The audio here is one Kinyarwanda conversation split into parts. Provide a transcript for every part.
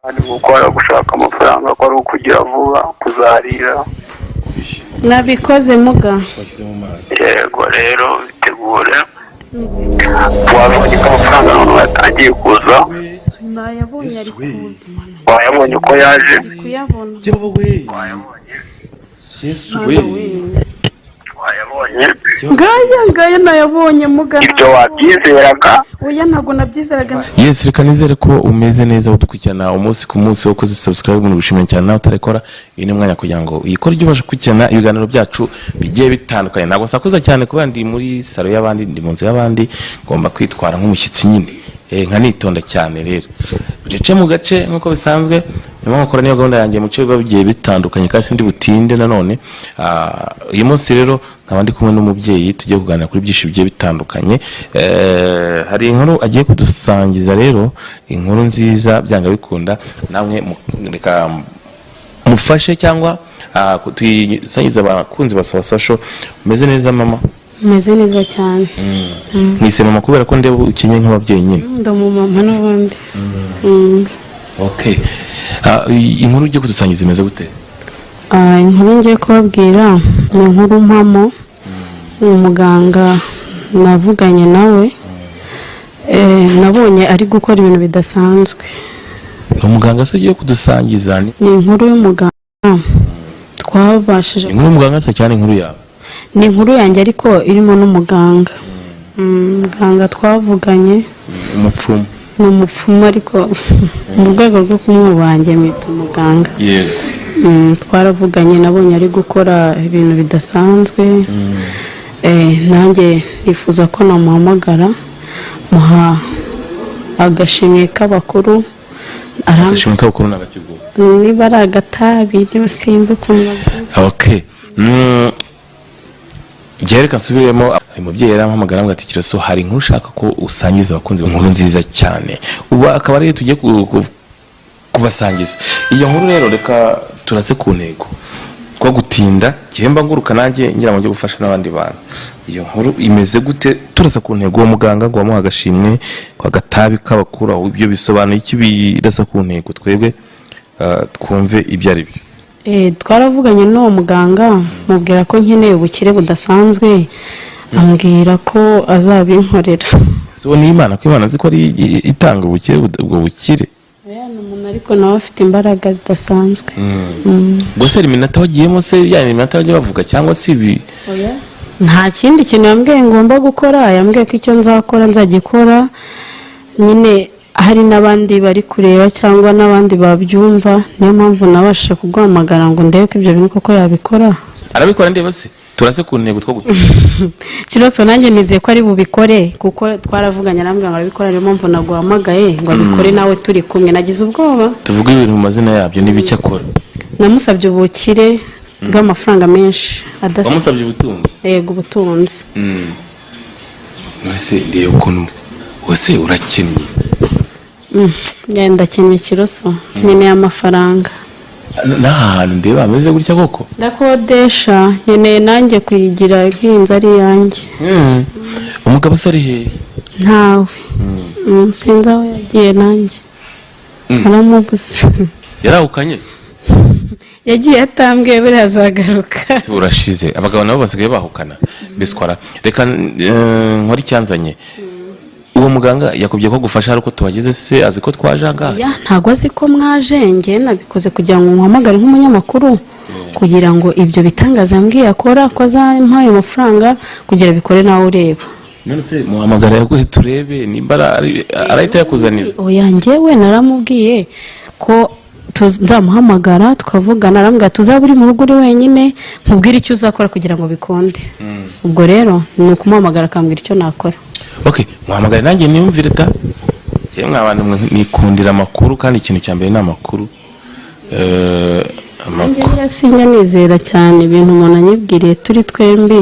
Kandi gukora, gushaka amafaranga ko ari ukugira vuba, kuzarira. Nabikoze muga. Washyize mu mazi. Yego, rero bitegure. Wabonye ko amafaranga noneho yatangiye kuza? Nayabonye, ari Yesu we. kuza, Mana. Wayabonye ko yaje? Ndi kuyabona. Yewe we, Yesu we! Mana we! Wayabonye? Ngaya, ngaya, nayabonye muga. Ibyo wabyizeraga? Oya, ntabwo nabyizeraga. Yes, reka nizere ko umeze neza, udukurikirana umunsi ku munsi, wakoze subscribe, mu gushimira cyane. Nawe utarekora, uyu ni umwanya kugira ngo uyikore, ujye ubasha gukurikirana ibiganiro byacu bigiye bitandukanye. Ntabwo nsakuza cyane kubera ndi muri salo y'abandi, ndi mu nzu y'abandi, ngomba kwitwara nk'umushyitsi nyine, nkanitonda cyane. Rero bucece mu gace nk'uko bisanzwe, nyuma nkakora niyo gahunda yanjye mu bice biba bigiye bitandukanye, kandi sindi butinde nanone. Uyu munsi rero nkaba ndi kumwe n'umubyeyi, tugiye kuganira kuri byinshi bigiye bitandukanye. Hari inkuru agiye kudusangiza rero, inkuru nziza byanga bikunda. Namwe reka mufashe cyangwa tuyisangize abakunzi ba Sawa Social. Umeze neza, mama? Meze neza cyane. Mwise mama kubera ko ndeba ukenye nk'ababyeyi nyine. Ndi umumama n'ubundi. Okay. Inkuru ugiye kudusangiza imeze gute? Inkuru ngiye kubabwira ni inkuru mpamo. Ni umuganga navuganye nawe. Nabonye ari gukora ibintu bidasanzwe. Ni umuganga se ugiye kudusangiza? Ni Ni inkuru y'umuganga twabashije inkuru y'umuganga se cyane inkuru yawe? Ni inkuru yanjye ariko irimo n'umuganga. Muganga twavuganye. Umupfumu? Ni umupfumu, ariko mu rwego rwo kumwubaha mwita umuganga. Twaravuganye, nabonye ari gukora ibintu bidasanzwe. Nanjye nifuza ko namuhamagara muha agashimwe k'abakuru. Agashimwe k'abakuru ni agakigugu? Niba ari agatabi, niba, sinzi ukuntu babyita. Okay. Njyewe reka nsubiremo. Uyu mubyeyi yarampamagara ngo ati: "Kiroso, hari inkuru ushaka ko usangiza abakunzi, inkuru nziza cyane." Ubu akaba ariyo tugiye kubasangiza. Iyo nkuru rero, reka turase ku ntego two gutinda gihemba nguruka, nanjye ngira ngo njye gufasha n'abandi bantu. Iyo nkuru imeze gute? Turasa ku ntego. Uwo muganga ngo wamuha agashimwe kwa gatabi k'abakuru, aho ibyo bisobanuye iki? Birasa ku ntego, twebwe twumve ibyo ari byo. Twaravuganye n'uwo muganga, mubwira ko nkeneye ubukire budasanzwe, ambwira ko azabinkorera. So ni Imana, ko Imana azi ko ari itanga ubukire, ubwo bukire? Oya, ni umuntu ariko nawe afite imbaraga zidasanzwe. Ubwo se iminota wagiyemo se, ya iminota bajya bavuga, cyangwa se ibi? Nta kindi kintu yambwiye ngomba gukora. Yambwiye ko icyo nzakora nzagikora nyine, hari n'abandi bari kureba cyangwa n'abandi babyumva. Niyo mpamvu nabashije kuguhamagara ngo ndebe ko ibyo bintu koko yabikora. Arabikora ndeba se? Turase ku ntego two gutinda. Kiroso, nanjye nizeye ko ari bubikore kuko twaravuganye, arambwira ngo arabikora. Niyo mpamvu naguhamagaye ngo abikore nawe turi kumwe. Nagize ubwoba. Tuvuge ibintu mu mazina yabyo n'ibiki akora. Namusabye ubukire bw'amafaranga menshi adasa. Wamusabye ubutunzi? Yego, ubutunzi. None se ndeba ukuntu wose urakennye? Ndakennye Kiroso, nkeneye amafaranga. N'aha hantu ndeba hameze gutya koko? Ndakodesha, nkeneye nanjye kuyigira nk'inzu ari iyanjye. Umugabo se ari hehe? Ntawe. Sinzi aho yagiye, nanjye naramubuze. Yarahukanye? Yagiye atambwiye, buriya azagaruka. Urashize, abagabo nabo basigaye bahukana biswara. Reka nkore icyanzanye. Uwo muganga yakubwiye ko agufasha ari uko tuhageze se? Azi ko twaje ahangaha? Ya, ntabwo azi ko mwaje. Njye nabikoze kugira ngo muhamagare nk'umunyamakuru, kugira ngo ibyo bitangaza yambwiye akora, ko azampa ayo mafaranga, kugira bikore nawe ureba. None se muhamagara yaguhe turebe nimba arahita yakuzanira. Oya, njyewe naramubwiye ko nzamuhamagara tukavugana. Arambwira tuzaba uri mu rugo uri wenyine, nkubwire icyo uzakora kugira ngo bikunde. Ubwo rero ni ukumuhamagara akambwira icyo nakora. Okay, muhamagare nanjye niyumvire ta. Njyewe mwa bantu mwe nikundira amakuru, kandi ikintu cya mbere ni amakuru. Nanjye Amakuru. buriya sinjya nizera cyane ibintu umuntu anyibwiriye turi twembi.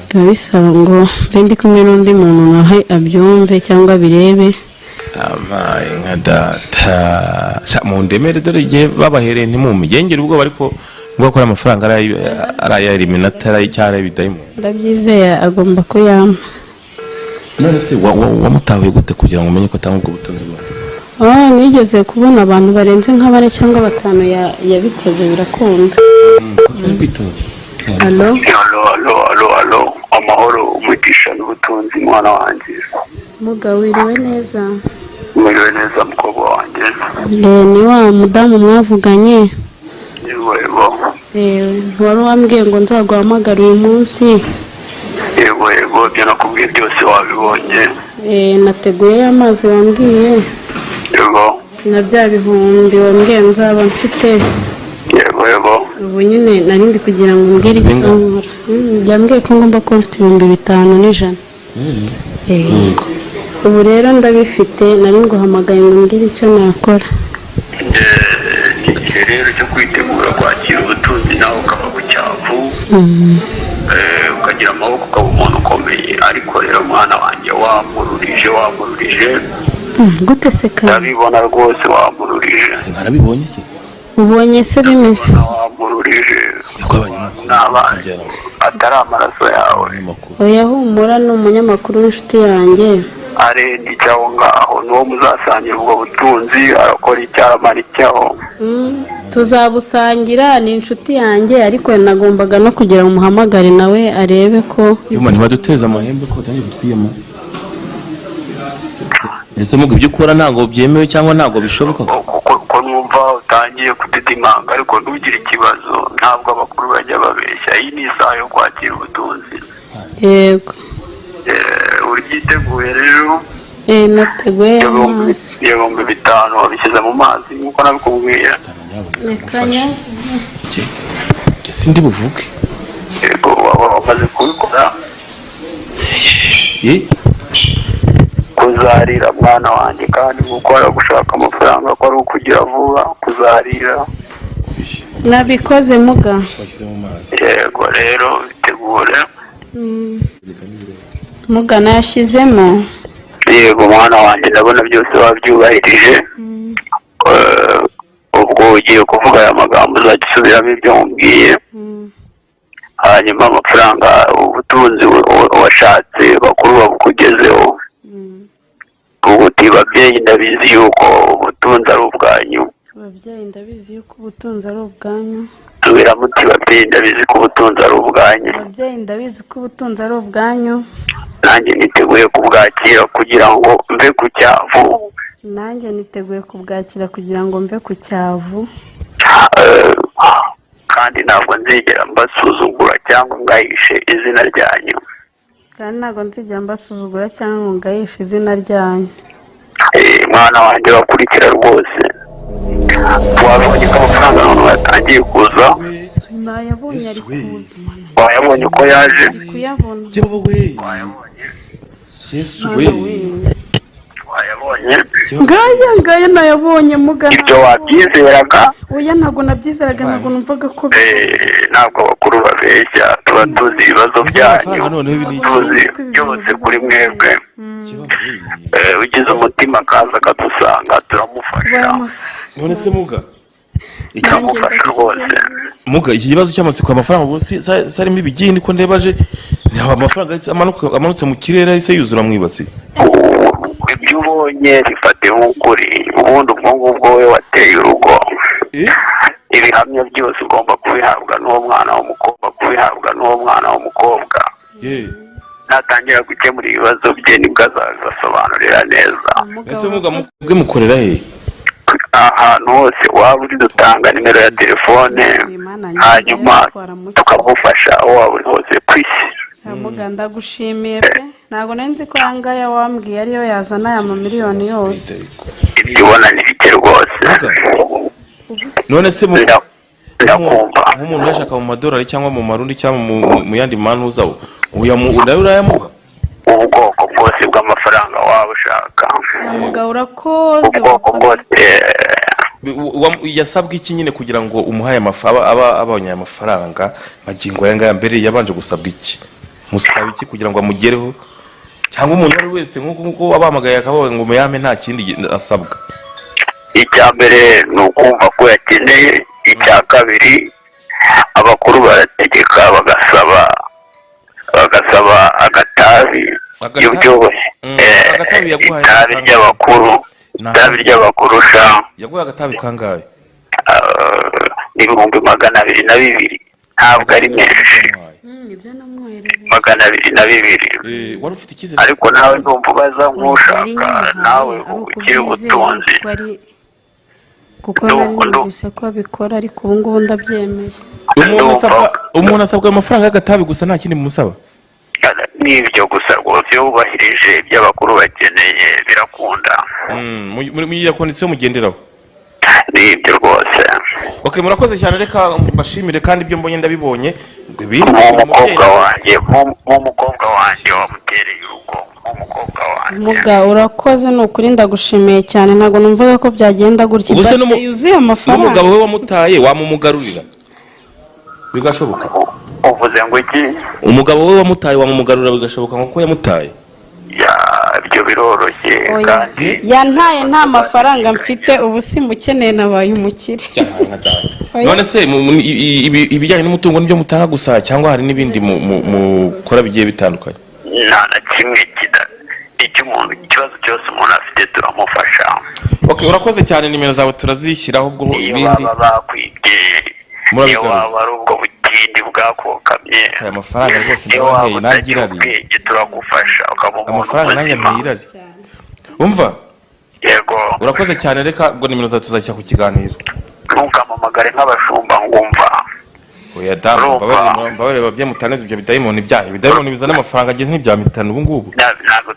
Biba bisaba ngo mbe ndi kumwe n'undi muntu nawe abyumve cyangwa abirebe. Amaye nka data! Sha, mundemere, dore igihe babahereye ntimumigengere ubwoba, ariko ngo akora amafaranga ari aya Illuminati, ari cyangwa ay'ibidayimoni. Ndabyizeye, agomba kuyampa. None se wamutahuye gute kugira ngo umenye ko atanga ubwo butunzi bwawe? Ah, nigeze kubona abantu barenze nka bane cyangwa batanu yabikoze birakunda. Utari kwitoza. Allo? Allo, allo, allo, allo! Amahoro, umugisha n'ubutunzi, mwana wanjye. Muga, wiriwe neza? Mwiriwe neza, mukobwa wanjye. Eh, ni wa mudamu mwavuganye. Yego, yego. Eh, wari wambwiye ngo nzaguhamagare uyu munsi. Yego, yego, ibyo nakubwiye byose wabibonye? Eh, nateguye amazi wambwiye Yego. na bya bihumbi wambwiye nzaba mfite. Yego, yego. Ubu nyine nari ndi kugira ngo umbwire icyo Bingahe? nkora. Yambwiye ko ngomba kuba mfite 5100. Eh, ubu rero ndabifite, nari nguhamagaye ngo umbwire icyo nakora. Ni igihe rero cyo kwitegura kwakira ubutunzi, nawe ukava ku cyavu, ukagira amaboko, ukaba umuntu ukomeye. Ariko rero mwana wanjye, wamururije, wamururije. Gute se kandi? Ndabibona rwose, wamururije. Ntarabibonye se? Ubonye se bimeze? Wamururije. Niko abanyamakuru N'abana kugira ngo atari amaraso yawe. Abanyamakuru. Oya, humura, ni umunyamakuru w'inshuti yanjye. Arenga icyo aho ngaho, n'uwo muzasangira ubwo butunzi arakora icyo, aramara icyaho. Tuzabusangira, ni inshuti yanjye, ariko nagombaga no kugira ngo umuhamagare nawe arebe ko. Yuma, ntibaduteze amahembe ko batangiye kutwiyama? Ese muga, ibyo ukora ntabwo byemewe cyangwa ntabwo bishoboka? Ko numva utangiye kudidimanga, ariko ntugire ikibazo, ntabwo abakuru bajya babeshya. Iyi ni isaha yo kwakira ubutunzi. Yego. Uryiteguye rero? Eh, nateguye Ibyo bihumbi amazi. 5000 wabishyize mu mazi nk'uko nabikubwiye? Reka nya- Njye sindi buvuge. Yego, waba wamaze kubikora. Eh, Kuzarira, mwana wanjye, kandi gukora gushaka amafaranga ko ari ukugira vuba, kuzarira. Nabikoze, muga. Washyize mu mazi. Yego, rero bitegure. Muga, nayashyizemo. Yego mwana wanjye, ndabona byose wabyubahirije. Ubwo ugiye kuvuga aya magambo, uzajya usubiramo ibyo nkubwiye, hanyuma amafaranga, ubutunzi washatse, bakuru babukugezeho. Ubu uti: "Babyeyi, ndabizi yuko ubutunzi ari ubwanyu." Ababyeyi, ndabizi yuko ubutunzi ari ubwanyu. Subiramo uti: "Babyeyi, ndabizi ko ubutunzi ari ubwanyu." Ababyeyi, ndabizi ko ubutunzi ari ubwanyu. "Nanjye niteguye kubwakira kugira ngo mve ku cyavu." Nanjye niteguye kubwakira kugira ngo mve ku cyavu. "Kandi ntabwo nzigera mbasuzugura cyangwa ngahishe izina ryanyu." Kandi ntabwo nzigera mbasuzugura cyangwa ngo ngayishe izina ryanyu. Mwana wanjye, bakurikira rwose, wabonye ko amafaranga noneho yatangiye kuza? Nayabonye, ari kuza, Mana. Wayabonye ko yaje? Ari kuyabona. Yewe we, Yesu we! Mana we! Wayabonye? Ngaya, ngaya, nayabonye, mugana. Ibyo wabyizeraga? Oya, ntabwo nabyizeraga, ntabwo numvaga ko Ntabwo abakuru babeshya, tuba tuzi ibibazo byanyu. Amafaranga noneho ibi ni iki? Tuzi byose kuri mwebwe. Ugize umutima akaza akadusanga, turamufasha. Ubaye amafaranga. None se muga, Turamufasha rwose. Muga, iki kibazo cy'amatsiko, amafaranga ubu si arimo ibigini ko ndebaje ntabwo amafaranga yahise amanutse mu kirere, yahise yuzura mu ibasi? Ibyo ubonye bifate nk'ukuri. Ubundi ubwo ngubwo we wateye urugo. Ibihamya byose ugomba kubihabwa n'uwo mwana w'umukobwa, kubihabwa n'uwo mwana w'umukobwa. Natangira gukemura ibibazo bye, nibwo azabibasobanurira neza. Ese muga, mubwe mukorera he? Ahantu hose waba uri, dutanga nimero ya telefone, hanyuma tukamufasha aho waba uri hose ku isi. Muga, ndagushimiye pe, ntabwo nari nzi ko aya ngaya wambwiye ariyo yazana aya mamiliyoni yose. Ibyo ubona ni bike rwose. Muga. None se mu Ndakumva. Nk'umuntu uyashaka mu madolari cyangwa mu marundi cyangwa mu yandi manuza, nawe urayamuha? Ubwoko bwose bw'amafaranga waba ushaka. Muga, urakoze. Ubwoko Urakoze. bwose. Yasabwe iki nyine kugira ngo umuhaye aba abonye aya mafaranga magingo aya ngaya? Mbere yabanje gusabwa iki? Musaba iki kugira ngo amugereho? Cyangwa umuntu uwo ari we wese nk'uko abahamagaye akabaye ngo muyame, nta kindi asabwa? Icya mbere ni ukumva ko yakeneye. Icya kabiri, abakuru barategeka, bagasaba agatabi. Agatabi? Ibyo byose. Agatabi yaguhaye Itabi amafaranga. ry'abakuru. Itabi ry'abakurusha. Yaguye agatabi kangahe? Ni 202,000, ntabwo ari menshi. Ibyo namwoherereje. 202. Wari ufite icyizere? Ariko nawe ndumva ubaza nk'ushaka Yari nyamuhaye, nawe ari ukiri ukubyizera, ubutunzi. kuko kuko nari numvise ko abikora, ariko ubu ngubu ndabyemeye. Umuntu asabwa amafaranga y'agatabi gusa, nta kindi mumusaba? N'ibyo gusa rwose, iyo wubahirije ibyo abakuru bakeneye birakunda. Muri iyo condition mugenderaho. N'ibyo rwose. Okay, murakoze cyane, reka mbashimire kandi ibyo mbonye ndabibonye. Ibindi Nk'umukobwa wanjye wamutereye urugo, nk'umukobwa wanjye. Muga, urakoze, ni ukuri ndagushimiye cyane. Ntabwo numvaga ko byagenda gutya. Ubu se Ibase yuzuye amafaranga. N'umugabo we wamutaye wamumugarurira bigashoboka? Uvuze ngo iki? Umugabo we wamutaye wamumugarurira bigashoboka nkuko yamutaye? Ya, ibyo biroroshye. Oya. Kandi Yantaye nta mafaranga mfite, ubu simukeneye, nabaye umukire. Nka data. Oya. None se ibijyanye n'umutungo nibyo mutanga gusa, cyangwa hari n'ibindi mukora bigiye bitandukanye? Nta na kimwe kida icyo umuntu, ikibazo cyose umuntu afite turamufasha. Okay, urakoze cyane, nimero zawe turazishyiraho ubwo Iyo ibindi baba bakwibye, iyo Murabigaruza. waba ari ubwo butindi bwakokamye, Aya mafaranga rwose iyo ndabona waba nteye nanjye utagira irari. ubwenge, turagufasha ukaba umuntu Amafaranga nanjye muzima. nteye irari, umva. Yego. Urakoze cyane, reka ubwo nimero zawe tuzashyira ku kiganiro. Ntukamamagare nk'abashumba ngumva. Oya damu. Urumva. Mbabarire, babyeyi mutaneze ibyo bidayimoni byanyu. Ibidayimoni bizana amafaranga ageze nk'ibya mitanu ubu ngubu. Ntabwo.